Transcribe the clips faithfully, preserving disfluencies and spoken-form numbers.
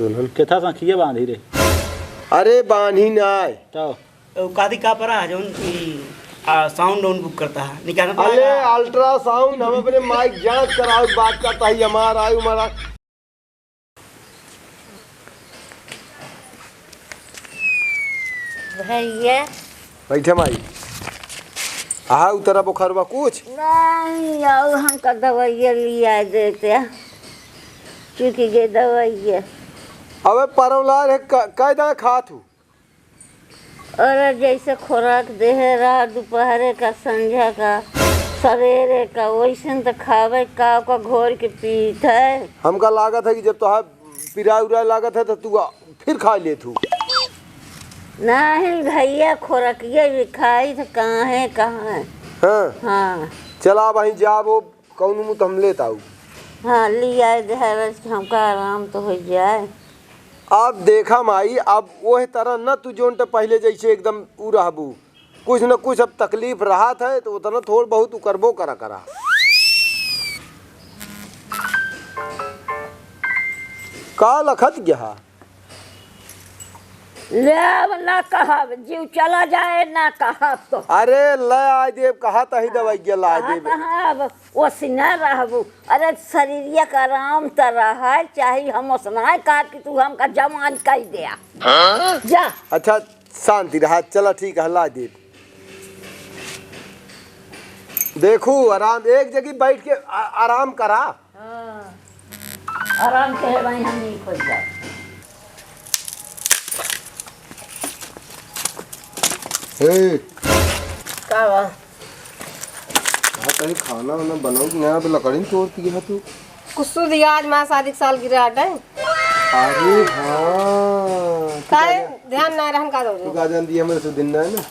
केथा सांखिया बांधी रे। अरे बांधी नाय। तो ओ, कादी का परा है जौन ई, आ, साउंड वाउंड बुक करता है, निकालना अले पड़ेगा। अल्ट्रासाउंड, हम अपने माइक जांच कराओ, बात करता है हमारा, आयु हमारा। भैया। बैठे माई। आहा, उतरा बुखार बा कुछ? नहीं, आओ हमका दवाइया लिया देते। चुकी गए दवाइया। अबे परौला रे, क-, कै दाना खात हूँ? अरे जैसे खुराक देहे रहा दोपहरे का, संझा का, सवेरे का, वैसे न तो खावे का, ओका घोर के पीत है। हमका लागत है कि जब तोहार पिराए उराए लागत है तो तू आ, फिर खा लेत हूँ। नहीं भैया, खुरकिया भी खाई तो कहाँ है, कहाँ है? हाँ। हाँ। चला वहीं जाब, वो कौन मुँह तो हम लेत आऊ। हाँ, लिया देहरस कि हमका आराम तो हो जाए। अब देखा माई, अब ओह तरह न तू जोन त पहिले जैसे एकदम उ रहबू, कुछ न कुछ अब तकलीफ रहत है तो उतना थोड़ बहुत उ करबो करा करा। का लखत गया? ले अब ना कहब, जीव चला जाए ना कहब तो। अरे ले आ देब, कहा तही दवाई के ला कहा देब। कहाँ अब ओसने रहबू? अरे शरीरिया का आराम त रहे, चाहे हम ओसनाए कहत कि तू हमका जवान कह दे। हाँ? जा। अच्छा शांति रहा, चला ठीक है, ला देब। देखू आराम, एक जगह बैठ के आ, आराम करा। हाँ। आराम से है भाई, हम नहीं खोल जा। ए। का बा? का कहीं खाना वाना बनाऊ कि ना? अबे लकड़ी में तोड़ पिए है तू। कुछ सूद याद माँ शादी के साल गिरा हटे। अरे हाँ। तू काहे का जान-, ध्यान ना रहन का दो तू रे? का जान दिया मेरे से दिन ना है ना।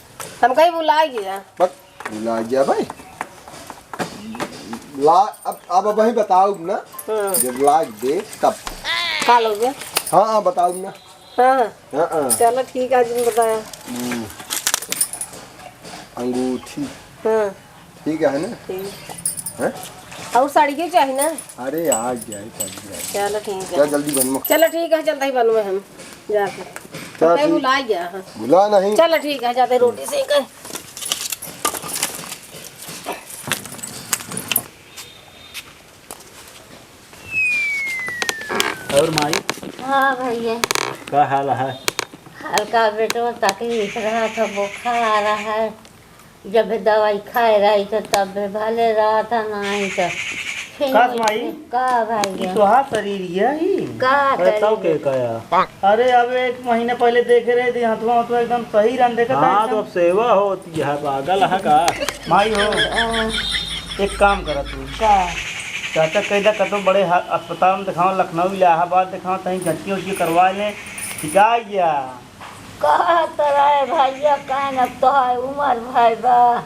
हम कहीं भुला गया। बक, भुला गया भाई। ला, अब, अब, अब वही बताओ ना। हाँ। जब लाग दे तब। का लोगे? हाँ, हाँ, बताओ ना। हाँ। हाँ, हाँ। चलो ठीक है, जिन बताया। हम्म। अंगूठी। हाँ। ठीक है ना? ठीक। हैं? और साड़ी के चाही ना? अरे, आ गया है, साड़ी आ गया। चलो ठीक है। चल, जल्दी बन मक- चलो ठीक है, चलता ही बनवे हम जाके। चल, कहीं ठीक। भुला गया है। भुला नहीं। चलो ठीक है, जाते रोटी सेके। और माई? हाँ भैया। का हाल है? हल्का बेटवा तकलीफ रहा था, बुखार रहा है। जब दवाई खाए रही तो तब भले रहा था, नहीं तो फिर का माई? का भैया? ई तोहार शरीर यही? का अरे तब करी? के काया? अरे, अब एक महीने पहिले देखे रहे थे, हथवा, हथवा एकदम सही रहन, देखत हाँ, है तो एकदम। अब सेवा होती है, पागल है का? माई हो, हाँ। एक काम करा तू। का? चाचा कह दा, कतो बड़े हा-, अस्पताल में दिखाओ, लखनऊ, इलाहाबाद दिखाओ, कहीं जाँचिया उचिया करवा लें, ठीक है या? कहत रहे भैया, कहे न तोहार उमर भई बा।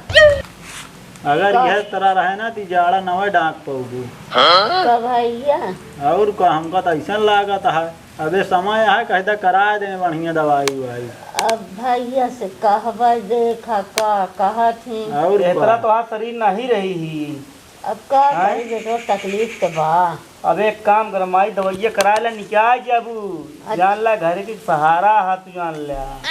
अगर का? यह तरह रहे ना, ती जाड़ा नवे डांक पउबू। का भैया? और का, हमका तो ऐसा लागत है। अबे समय है, कहता करा दे बढ़िया दवाई उवाई। अब भैया से कहबे, देखा का कहत ही। और एतरा का? तोहार शरीर नहीं रही ही। अब का हैं? करी बेटवा, तकलीफ तो बा। अब एक काम कर माई, दवाइया करा ले, निकाल जाबू। अच्छा। जान ला, घर के सहारा हा तू, जान ला।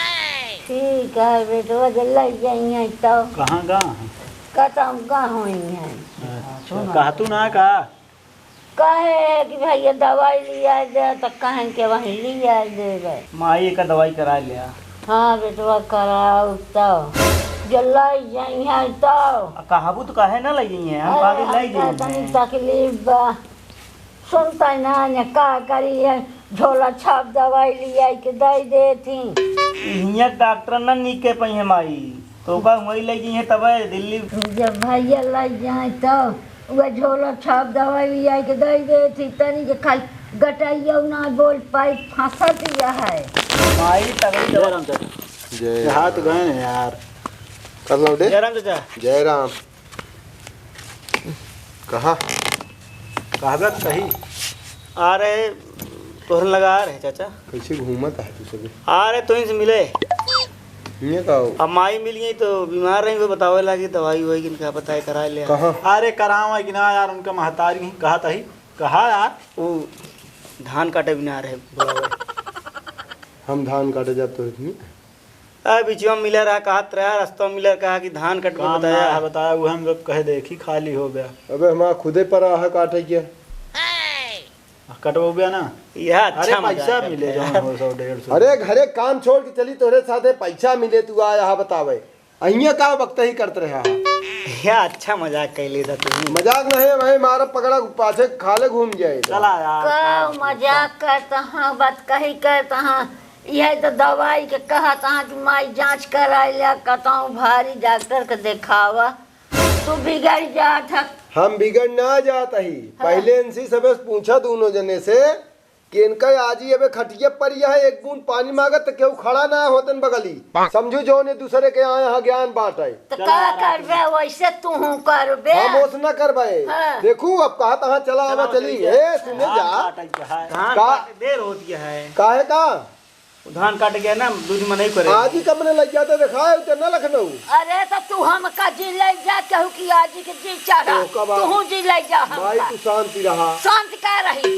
ठीक है बेटवा, जल्दी जाइए तो। कहाँ गा हैं? कतम गा होई हैं? अच्छा, कहतू ना का? कहे कि भैया दवाई लिया दे, तो कहें के वहीं लिया देबे। माई का दवाई करा लिया। हाँ बेटवा, कराओ तो। जो लई जइहें तो। आ, कहबू तो काहे ना लई जइहें? हम अरे, कहबे लई हम तो तनी जइहें। तकलीफ बा। सुनता ना ने का करी है, झोला छाप दवाई लिया के दे देती। हियाँ डॉक्टर ना नीक के पइहें माई। तो ओका हुआई लई जइहें तबे दिल्ली। जब भैया लई जाए तो वह झोला छाप दवाई लिया के दे देती। तनी के खाली गटैया ना बोल पाई, फंसत यह है। माई तगड़ी जय दवा। राम चाचा। जय ये हाथ राम। गए हैं यार। कर लो दे। जय राम चाचा। जय राम। कहा? कहबे तो कही। आ रहे, तोहरे लगा आ रहे चाचा। कैसे घूमत है तू सभी? आ रहे तो इनसे मिले। ये का हो? अब माई मिल गई तो बीमार रही, वो बतावे लागी दवाई ववाई किनका बताए करा ले। कहाँ? अरे करावा कि ना यार, उनका महतारी कहीं कहा तही। कहा यार? वो धान काटे भी ना रहे, बुलावे। हम धान काटे जाब तोरे खनी। आ, बिचवा मिलर रहा, कहत रहा, रस्ता मिलर कहा कि धान कटबे काम बताया। ना है बताया, वो हम लोग कहे देखी खाली हो गया। अबे हमारा खुदे पर आहा काटे क्या? कटबो गया ना। यह अच्छा अरे मजाक पैसा करते मिले हैं। जौन हो सौ डेढ़ सौ। अरे घरे काम छोड़ के चली तोरे साथे पैसा मिले तू आ यहाँ बतावे। अहिया का वक्त ही करत रहा। यह अच्छा मजाक कैले था तू। मजाक नहीं भाई, मारा पकड़ा पाछे खाले घूम जाए। चला यार, का काम मजाक करता हाँ, बात कही करता हाँ। यह तो दवाई के कहत हाँ कि माई जांच कराई लिया, कतहूँ भारी डॉक्टर के देखावा। तू बिगड़ जात ह। हम बिगड़ ना जात ही। हाँ। पहले इनसे सबे पूछा दोनों जने से कि इनका आजी अबे खटिया पर यह एक बूंद पानी मांगत त केहू खड़ा ना होतन बगली। समझू जौन ये दूसरे के आए यहाँ ज्ञान बांटे। तो चला का यार, करबे, वैसे तू हूँ करबे। हम ओस ना करबे। हाँ। देखू अब कहा तहाँ चला आवा चला चली। चलिए। ए सुने धान जा। काटे के है। धान का? काटे देर होती है। काहे का? धान काट गया ना, दूध में नहीं करे। आजी कब ने लग जाते दिखाए उते ना लखनऊ। अरे तो तू हमका जी ले जा, केहू की आजी के जी चढ़ा। तो कब आ-, तू जी ले जा भाई हमका। तू शांति रहा। शांत का रही?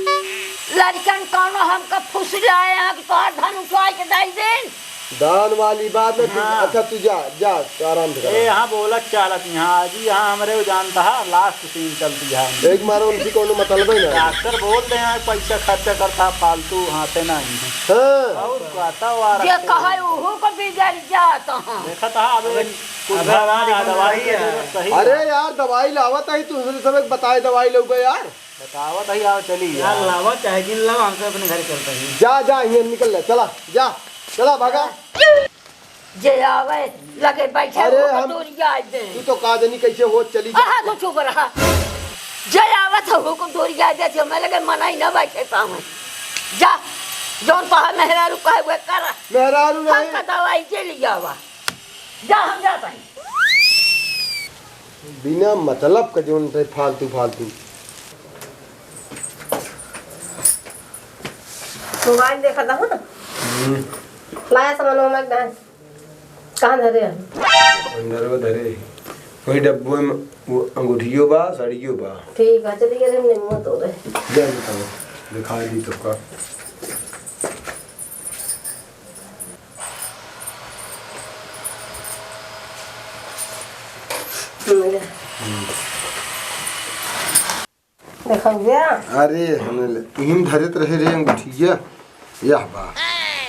लड़कन कौनो हमका फुसलाए हैं कि तोहार धन उठवाए के दाई देन? दान वाली बात है, तू, हाँ। अच्छा तू जा, जा, तू आराम से ए, करा। यहाँ बोलत चालत यहाँ, आजी यहाँ हमरे वो जानता है, लास्ट सीन चलती है। एक मारो उनसे कोनो मतलब ही ना। डॉक्टर बोल दे यहाँ पैसा खर्चा करता फालतू, हाथे ना ही है। हाँ। और कहता हुआ जे रखते कहे हैं। उहू को बिगड़ जात हैं। देखा था अबे अबे कुछ अबे दवा आवाज दवाई एकदम के है। जरूरत सही अरे है। यार दवाई लावत है, तू सब एक बताए दवाई लोगे यार। बतावत ही आओ चली यार यार। लावा चाहे जिन लावा, हमसे अपने घर चलता ही। जा, जा, यहाँ निकल ले, चला, जा, चला भागा। जे आवे, लगे बैठे अरे हो, हम, दूर जाए दे। तू तो का जनी कैसे हो, चली जा। आहा, तू चुप रहा। जे आवत हो, को दूर जाए दे, जो मैं लगे मना ही ना बैठे पावे। जा, जौन तोहार मेहरारू कहे, वे करा। मेहरारू हम नहीं। का दवाई के लिए आवा। जा, हम जाता ही। बिना मतलब का जौन ते फालतू, फालतू। मोबाइल देखत हूँ ना। हम्म। लाया सामान वामान डाल। कहाँ धरे हैं? अंदर वो धरे। वही डब्बो में वो अंगूठियो बा, साड़ियो बा। ठीक है, चलिए रे, निम्मत हो रहे। जा बताओ, दिखा दी तो का। हम्म। हम्म। देखा भैया। अरे, हमने ले, इहिम धरत रहे रे अंगूठिया। यह बा।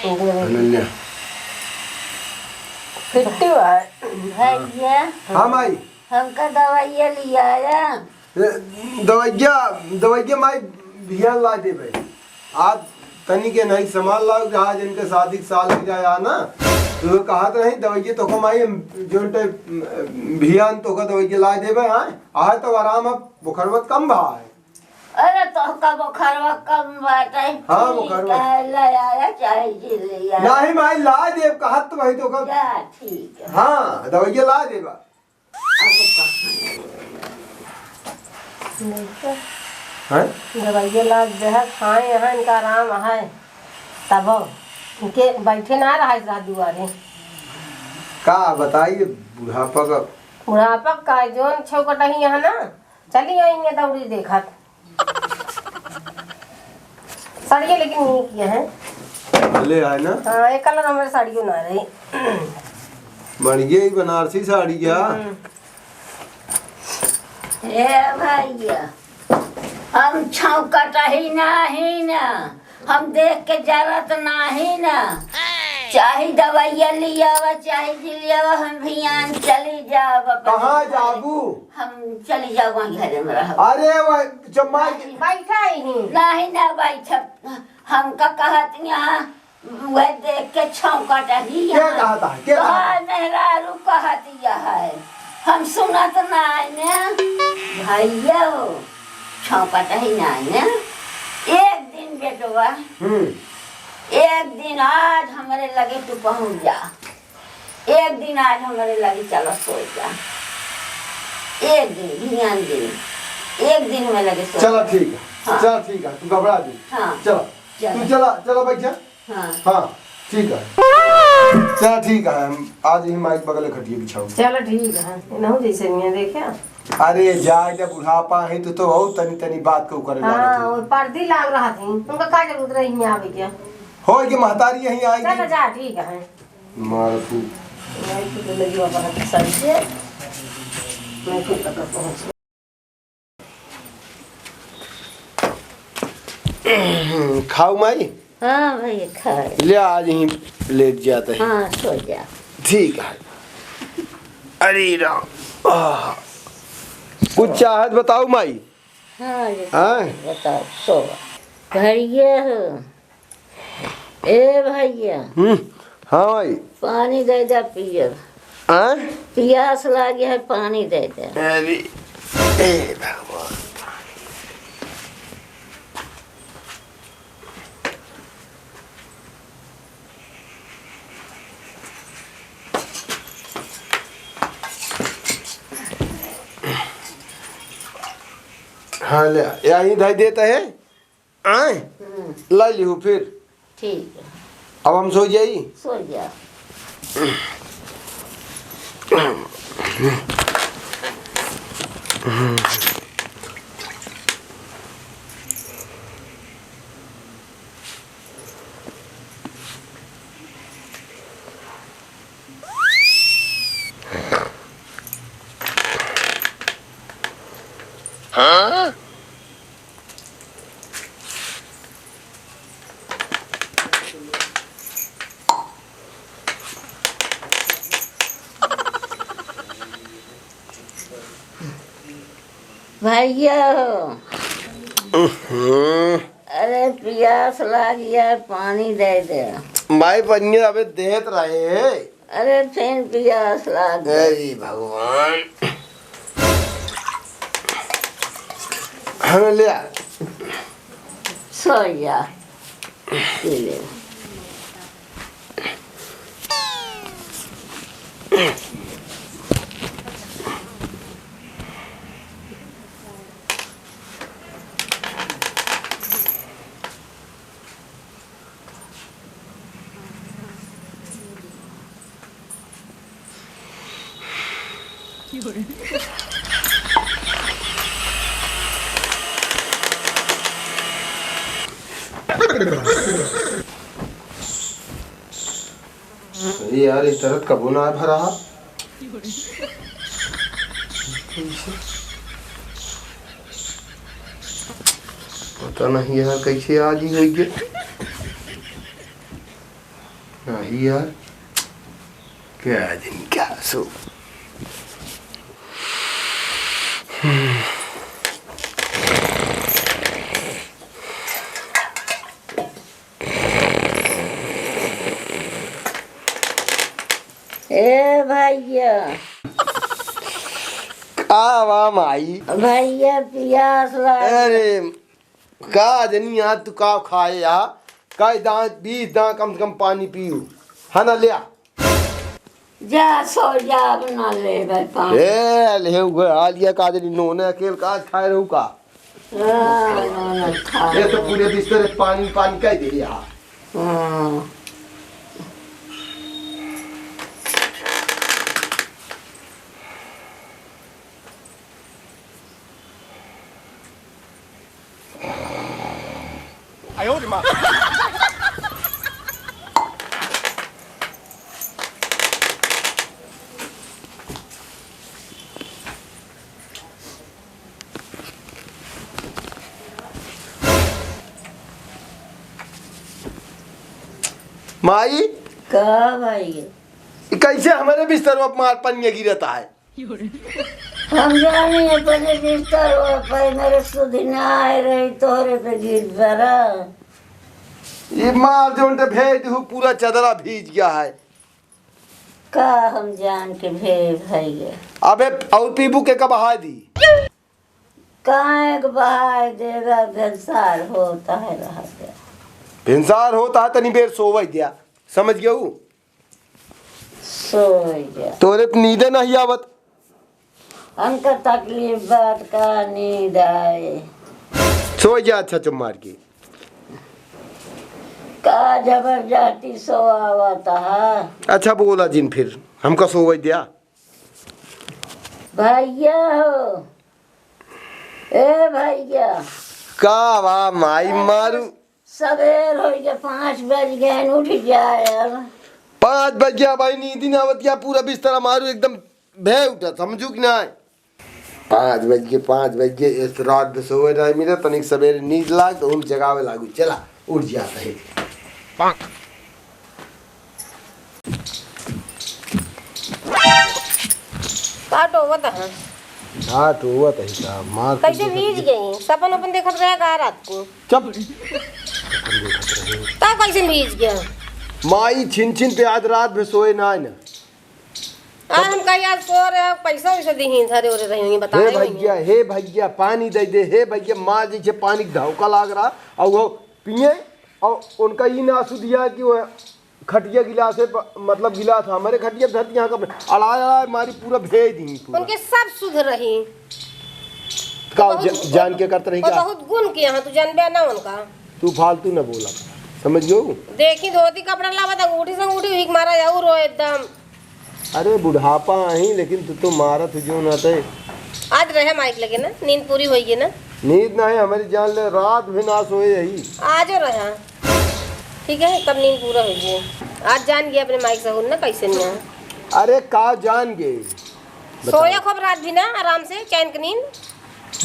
ये देखो। हमने ले। फिट्टी बा। भैया, हाँ माई। हमका दवाइया लियाया। ए, दवाइया, दवाइया माई भिया ला देबे। आज तनी के नहीं सामान लाग रहा, जिनके शादी के साल हो जाए ना, तो वो कहत रही, "दवाइया तो कमाई, हम जोन टाइप, अम, भियान तो का दवाइया ला देबे, हाँ?" आए तो आराम, अब बुखारवत कम भा है। अरे, तो का बुखारवा कम बाटे? हाँ, ठीक बुखारवा। है, ले आया, चाहे जी ले आया। नहीं माई, ला देब, कहत तो वही तो का। जा, ठीक है। हाँ, दवाइया ला देबा। अब कहाँ? देखो। हैं? दवाइया ला देह खाए यहाँ इनका आराम है। तब इनके बैठे ना रहा इस रात दुआरे। का बताइए बुढ़ापा का। बुढ़ापा का जोन छौकटही यहाँ ना, चली आई इन्हें दौड़ी देखत। साड़िया लेकिन नीक है। भले आए ना। हाँ, एक कलर हमारे साड़ियों ना रही। बढ़िया ही बनारसी साड़ी क्या? हम्म। ए भैया, हम छौकटही नाही ना, हम देख के जरत नाही ना। चाहे दवाइया लियावा, चाहे जी लियावा, हम भियान चली जाब अपन कहाँ घरे। जाबू? हम चली जाब वहीं घरे में रहब। अरे वह जब माई बैठा ही नहीं। नहीं ना बैठब, हमका कहत यहाँ वह देख के छौंकत ही के यहाँ। कहत है? के कहत? तोहार मेहरारू कहत यह है, हम सुनत नाई ने। भैया हो, छौंकत ही नाई ने। एक दिन बेटवा, हम्म। एक दिन आज हमरे लगे तू पहुँच जा, एक दिन आज हमरे लगे चला सो जा, एक दिन, ध्यान दे, एक दिन में लगे सो चला जा। ठीक है, हाँ। चला ठीक है, तू घबरा दी। हाँ। चला, चला। तू चला, चला बैठ जा। हाँ। हाँ, ठीक है। चला, ठीक है, हम आज ही माइक बगले खटिए बिछाओ। चला, ठीक है, इनहू जैसे नहीं है, देखे। अरे, जाए जब बुढ़ापा है, तो, तो और तनी, तनी बात को करे हाँ, लागत है। और पर्दी लाग रहा थी, उनका का जरूरत रही है आवे के? होय के महतारी यहीं आई चल गई। जा, ठीक है। मार तू। मैं तो लगी बाबा के साथ से। मैं तो तक पहुंच। खाऊ माई? हाँ भाई, खाए। ले, आज ही लेट जात है। हाँ, सो जा। ठीक है। अरे राम। आह। कुछ चाहत बताऊ माई? हाँ, ये हाँ? बताओ, सो। भैया हो, ए भैया। हम्म, हाँ भाई। पानी दे दे पियब। हाँ? पियास लागी है, पानी दे दे। अरे, ए भगवान। हाँ, ले, यहीं धई देत है। आए? हम्म। ला लिहू फिर। ठीक है। अब हम सो जाई? सो जा। हाँ? भैया हो। हम्म। अरे पियास लाग गया, पानी दे दे। माई पनिया अबे देत रहे। अरे फिर पियास लाग गया। अरे भगवान। हाँ, ले आ। सो जा। पी ले। अरे यार, इस तरह कबो ना भरा। पता नहीं यार, कैसे आज ही होई गया। नहीं यार, क्या दिन क्या सो। ए भैया। का बा माई? भैया पियास लाग। अरे का जनी आज तू का खाए या? का दांत बीस दांत कम से कम पानी पीऊ। है ना, ले आ। जा सो जा, अब ना लेबे पानी। ए, ले हुए, आ लिया का जनी नोने अकेल का आज खाए रहू का? हाँ, नोने खा। ये तो पूरे बिस्तर पानी, पानी कह दे यहाँ। हाँ। माई। का भाई? ई कैसे हमरे बिस्तरवा पे मार पनिया गिरत है? हम जानी अपने बिस्तरवा पे मेरे सुधिना आए रही, तोहरे पे गिर पड़ा। ये मार जोन ते भेज दू, पूरा चदरा भीज गया है। का हम जान के भेज है ये? अबे और पीबू के का बहाय दी? काहे के बहाय देगा, भिनसार होता है रहा गया। भिनसार होता है, तनी बेर सोवै दिया, समझ गया हूँ? सोई जा। तोरे त नींदे नहीं आवत। हमका तकलीफ बात का नींद आए। सोई जा, अच्छा चुप मार के। का जबरदस्ती सोआवत हा? अच्छा बोला जिन फिर, हमका सोवै दिया। भैया हो, ए भैया। का बा माई मारू? सबेर होइ गया, पाँच बज गए, उठ जाए अब। पाँच बज गया भाई, नींद ही ना आवत या, पूरा बिस्तर हमारू एकदम भे उठा, समझू कि ना? पाँच बज गए, पाँच बज गए, इस रात में सोए नहीं मिले, तनिक सबेरे नींद लाग तो हम जगावे लागू, चला उठ जाता है। का टोवत है? का टोवत है का? मार कैसे भीज गई? सपन अपन देखत रहे का रात को? चुप। तब कैसे भीज गया? माई छिन छिन पे आज रात में सोए ना है ना। आ, हम कही आज सो रहे, पैसा वैसा दीही, धरे ओरे रही होंगी, बताए हे भैया, होंगे। हे भैया, पानी दे दे, हे भैया, माँ जैसे पानी के धौका लाग रहा, और वो पिए, और उनका ई ना सुधिया कि वो खटिया गिलास है, प-, मतलब गिलास था, हमारे खटिया धरती यहाँ का अड़ाए, अड़ाए मारी पूरा भेज दी पूरा। उनके सब सुध रही। का वो ज-, बहुत जान के करत रही वो का? बहुत गुण किया है, तू जानबे ना उनका। तू फालतू ना बोला, समझ गयो? देखी धोती कपड़ा लावा था, अंगूठी से अंगूठी हुई मारा जाऊ रो एकदम। अरे बुढ़ापा आही, लेकिन तू तो मारत हो जो ना ते। आज रहे माइक लगे ना, नींद पूरी होई है ना? नींद ना है हमारी जान ले, रात भी ना सोए यही। आज रहा, ठीक है, तब नींद पूरा होई है। आज जान गया अपने माइक सहूर ना कैसे नहीं है। अरे का जान गए? सोया खूब रात भी ना आराम से चैन की नींद।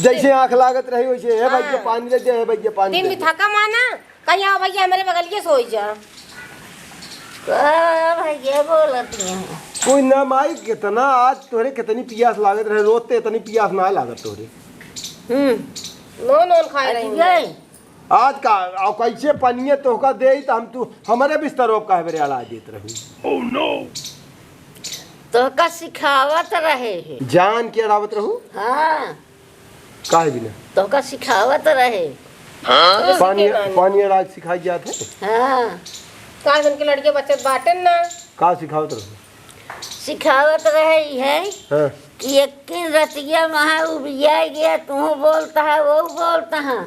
जैसे आँख लागत रही वैसे, "हे भैया हाँ। पानी दे दे, हे भैया पानी दिन दे भी दे।" थका माना, कहीं आओ भैया हमारे बगलिए सोई जा। का भैया बोलत हैं? कोई ना माई, कितना आज तोहरे कितनी पियास लागत रहे, रोते इतनी पियास ना लागत तोहरे। हम्म, नोन नोन खाए रही हूँ। अरे आज का, और कैसे पनिये तोहका देई त हम तू, हमरे बिस्तरो पे काहे बरे अड़ा देत रहू? तोहका सिखावत रहे है। जान के अड़ावत रहू? हाँ। काहे बिना? तोहका सिखावत रहे। पानी, पानी अड़ा के सिखाई जात है? हाँ। का जन के लड़के बच्चे बाटेन ना। का सिखावत रहू? सिखावत रहे ई है हाँ। कि एक दिन रतिया महा उबिया गया, तू बोलता है, वो बोलता है।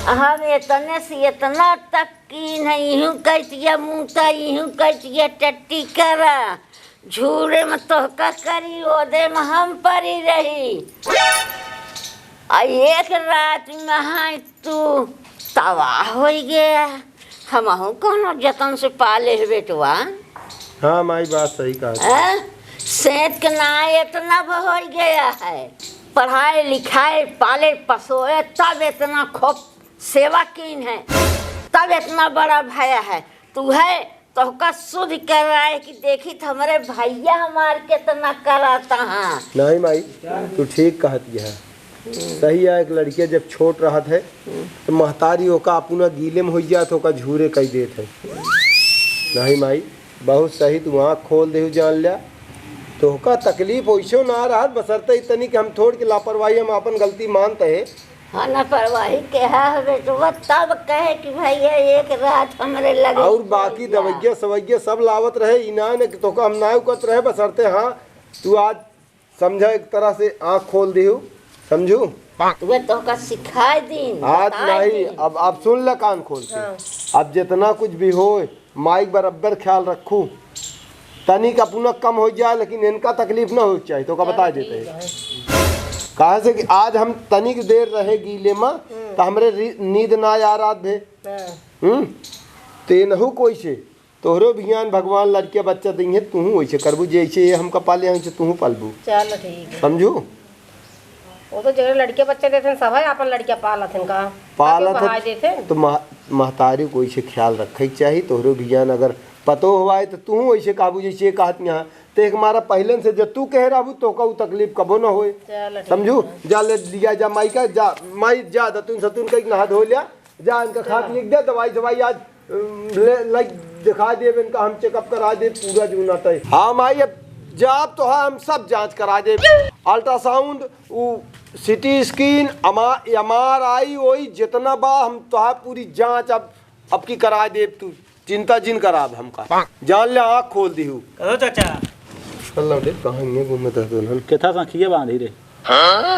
हम इतने से इतना तक की नहीं, यूं कहतिया मुंह ता, यूं कहतिया टट्टी करा। झूरे में तोहका करी, ओदे में हम परी रही। आ एक रात में हाँ तू तबाह होइ गया। हमहू कौनो जतन से पाले है बेटवा। हाँ माई, बात सही कहा। हैं? सेंत के ना इतना ब-, होइ गया है। पढ़ाए लिखाए, पाले पसोए, तब इतना खूब सेवा कीन है, तब इतना बड़ा भया है। तू है तोहका शुद्ध कर रहा है कि देखी तो हमरे भैया हमार कितना कराता है। नहीं माई, तू ठीक कहत है। सही है, एक लड़के जब छोट रहत है तो महतारी ओका अपना गीले में होइ जात, ओका झूरे कई देत है। नहीं माई, बहुत सही, तू आँख खोल देहु, जान ल्या। तोहका तकलीफ वैसो ना रहत, बसरते इतनी कि हम थोड़ के लापरवाही, हम अपन गलती मानत है। हाँ, लापरवाही कहा है बेटवा, तब कहे कि भैया एक रात हमरे लगे और बाकी सोइया। दवैया सवैया सब लावत रहे, ई ना न कि तोहका हम ना उकत रहे, बसरते हाँ, तू आज समझा, एक तरह से आँख खोल दिहु, समझू? तुहे तोहका सिखाए दीन, आज बताए नहीं, दीन। अब, अब सुन ले कान खोल के। हाँ। अब जितना कुछ भी होए, माई के बराबर ख्याल रखू। तनिक अपना कम होइ जाए, लेकिन इनका तकलीफ ना होइ के चाही, तोहका चलो, बताए देते ठीक हैं। है। काहे से कि आज हम तनिक देर रहे गीले में, हम्म। तो हमरे री-, नींद ना आ रात भे। हाँ। हम्म? ते नहु कोई से, तोहरो भियान भगवान लड़के बच्चा देंगे, तूहू वैसे करबू, जैसे ये हमका पाले हैं, वैसे तूहू पालबू। चलो, ठीक है। समझू? वो तो जेकरे लड़के बच्चे देथे, सब है, अपन लड़किया पालत हन का? पालत ताकि हन, बहाय देथे। तो मह-, महतारी को वैसे ख्याल रखे के चाही, तोहरो भियान अगर पतो हुआ है, तो तूहू वैसे कहबू, जैसे ये कहत यहाँ, तो एक मारा पहले से जब तू कहे रहबू, तोहका उ तकलीफ कबो न होए। चलो, ठीक समझू? है। जा ले लिया, जा माई का, जा, माई जा, दतुन सतुन कई नहा धो लिया, जा इनका खाट लिख दे, दवाई सवाई आज, अम, ले, लाइक दिखा देब इनका, हम चेकअप करा देब पूरा जूना तय। हाँ माई, अब जाब तो हाँ, हम सब जाँच करा देब, अल्ट्रासाउंड, उ सीटी स्कैन, अमा-, एमआरआई, वही जितना बा, हम तोहार पूरी जाँच अब, अब की करा देब, तू चिंता जिन कराब हमका। जान ले, आँख खोल दिहू। कहो चाचा। अल्लाह रे, कहाँ ये घूमत है दुल्हन? केथा सांखिया बांधी रे।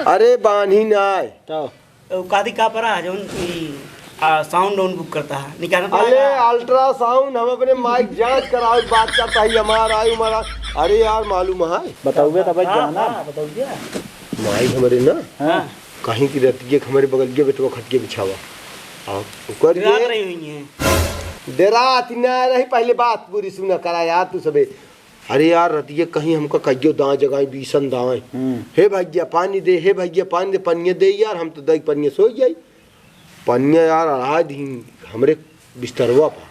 अरे बांधी ना है। तो ओ, कादी का परा है, जौन ई, आ, साउंड वाउंड बुक करता है, निकालना अरे, पड़ेगा। अल्ट्रासाउंड, हम अपने माइक जांच करावे, बात करता है, हमारा आयु, हमारा। अरे यार, मालूम है? बताओगे तब हाँ, जाना। हाँ, बताओगे। माइक हमारे ना, हाँ। कहीं की रहती है, हमारे बगल के बेटवा खटिया बिछावा। हाँ, ओकर डरात ये रही हुई हैं। डरात ना रही, पहले बात पूरी सुना करा यार तू सबे। अरे यार, रतिये कहीं हमका कहियो दाएं जगाई, बीसन दाएं। हम्म। "हे भैया पानी दे, हे भैया पानी दे, पनिया दे यार, हम तो दई पनिया सो जाई।" पनिया यार अढ़ाई दिन हमरे बिस्तरवा पर।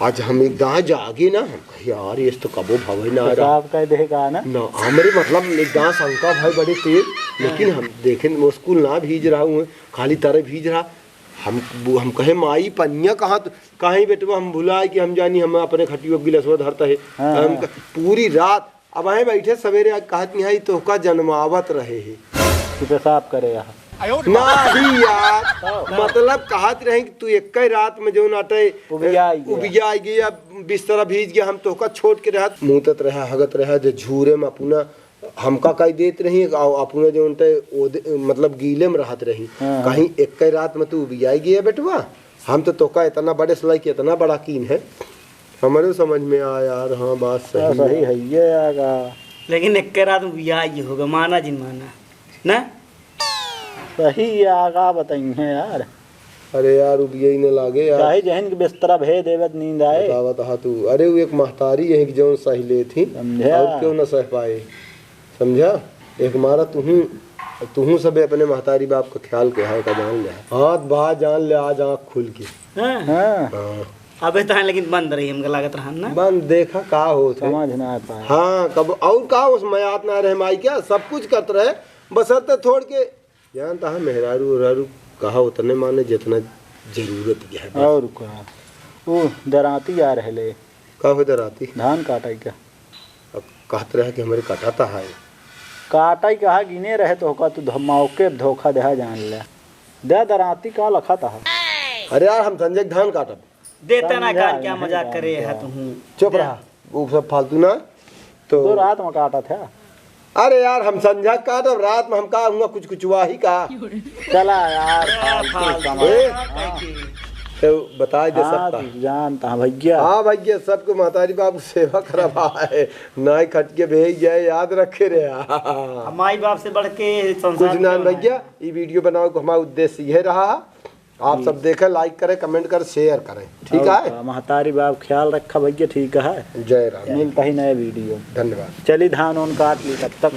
आज हम एक दाएं जागे ना, हम कहे, "यार, ये तो कबो भवे ना रहा।" पेशाब कर देगा ना? ना, हमरे मतलब एक दाएं शंका भाई बड़े तेज, लेकिन हम देखें वो स्कूल ना भीज रहा हूँ, खाली तारे भीज रहा। हम, हम कहे, "माई, पनिया कहाँ त-, कहीं बेटवा, हम भुलाए कि हम जानी, हम अपने खटियो गिलसवा धरता है।" हाँ, हम हाँ। क-, पूरी रात, अब आए बैठे सवेरे, आज कहत नहीं है, "तोहका जनमावत रहे है।" तू पेशाब करे यहाँ। नहीं यार, हाँ। मतलब कहत रहे कि तू एक ही रात में जो नाटे उबिया गया। उबिया गया, बिस्तरा भीज गया, हम तोहका छोड़ के रहत, मूतत रहा, हगत रहा, जो झूरे में अपना हमका कई देत रही, आ अपने जो उनते ओदे, मतलब गीले में रहत रही। हाँ, हाँ। कहीं एक ही रात में तू उबियाई गया बेटवा, हम तो तोका इतना बड़े से लइके इतना बड़ा कीन है, हमरे समझ में आ यार। हाँ, बात सही हाँ, सही है। है ये आगा। लेकिन एक के रात उबियाई होगा, माना जिन माना, ना? सही है आगा, बताइए यार। अरे यार, उबियई न लागे यार। चाहे जहन के बिस्तरा भे देवे त नींद आए। बतावत हा तू। अरे, वो एक महतारी है कि जौन सह लेत ही, समझा? और क्यों न सह पाए, समझा? एक मारा तुहूँ, तुहूँ सबे अपने महतारी बाप का ख्याल के है का जान ले। हाँ, बा जान ले, आज आँख खुल के। हाँ। हाँ। हाँ। अबे तो लेकिन बंद रही, हमका लागत रहन ना। बंद, देखा का होत है। समझ ना पाए। हाँ, कब और का उस मयात ना रहे माई क्या, सब कुछ करत रहे, बसरते थोड़ के जानता है, मेहरारू ओहरारू कहा उतने माने जितना जरूरत के है बस। और का? वो दराती आ रहले। का हो दराती? धान काटाई का। अब कहत रहे कि हमरे काटाता है। काटाई कहा गिने रहे तो का तू धमाओ के धोखा देहा जान ले। दे दराती का लखत है। अरे यार, हम संजय के धान काटब। देता ना समझा कान, क्या नहीं मजाक करे है क्या? तुहूँ। चुप दे। रहा, वो सब फालतू ना। तो तो रात में काटा था। अरे यार, हम संझा काटब, रात में हम का हुआ, कुछ कुछ वाही का। चला यार, अरे फालतू फालतू समझ। ए? बात है कि तो बताए दे हाँ, सबका। तू जानता है भैया। हाँ भैया, सबको महतारी बाबू सेवा करवा है, नाई खट के भेज जाए, याद रखे रे। अब माई बाप से बढ़ के संसार कुछ में ना क्यों ना है? भैया, ये वीडियो बनावे को हमारा उद्देश्य यह रहा है। आप सब देखें, like करें, comment करें, share करें, ठीक और है? का, महतारी बाप ख्याल रखा भैया, ठीक है। जय राम। मिलता ही नया वीडियो। धन्यवाद। चली धान ओन काट ली तब तक।